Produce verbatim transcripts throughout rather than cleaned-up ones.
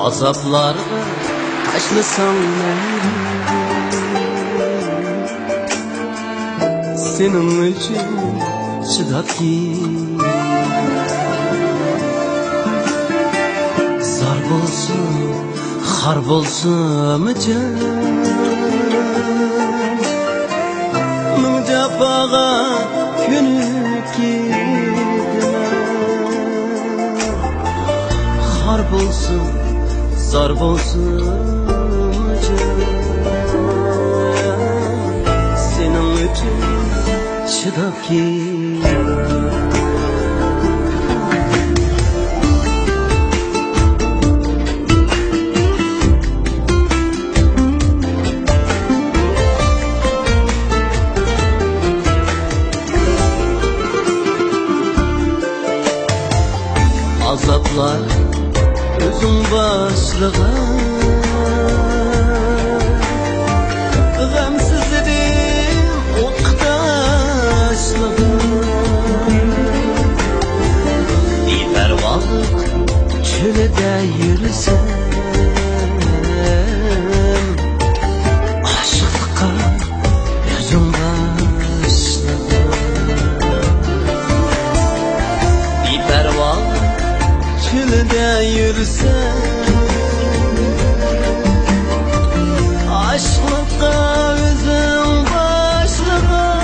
ئازابلارغا تاشلىساڭ مەيلى، سېنىڭ ئۈچۈن چىداپ كېتىمەن. زار بولسۇن، خار بولسۇنمۇ جان، مىڭ جاپاغا كۆنۈپ كېتىمەن. خار بولسۇن، زار بولسۇن، سېنىڭ ئۈچۈن چىداپ كېتىمەن. ئازابلار ئۆزۈڭ باشلىغان، غەمسىزلىدىم ئوتقا تاشلىغان. بىپەرۋالىق چۆلىدە يۈرسەم، ئاشىقلىققا ئۆزۈڭ باشلىغان. بىپەرۋا چۆلدە يۈرسەم، ئاشىقلىققا ئۆزۈڭ باشلىغان.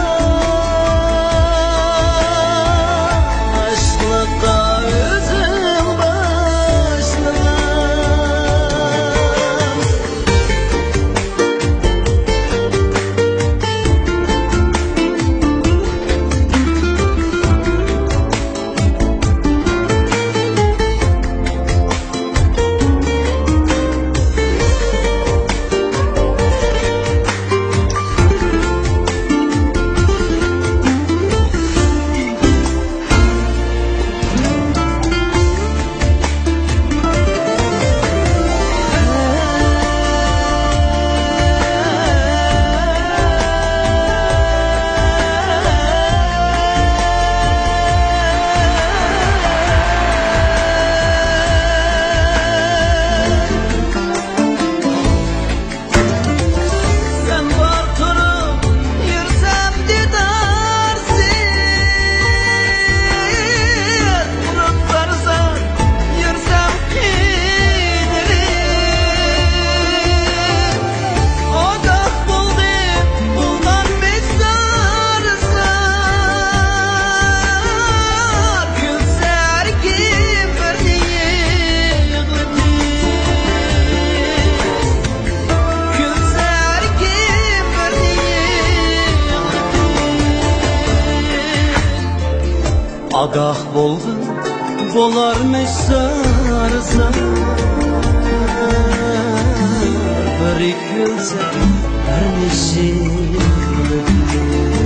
ئاشىقلىققا ئۆزۈڭ باشلىغان. سەن بار تۇرۇپ يۈرسەم دىدارسىز، ئۇنۇپ بارساڭ يۈرسەم قىينىلىپ. ئاگاھ بولدۇم بولغان بىزار زار، كۈلسە ھەركىم بىرنى يىغلىتىپ. ئاگاھ بولغىن بولارمىش زار-زار، بىرى كۈلسە، بىرى يىغلىتىپ.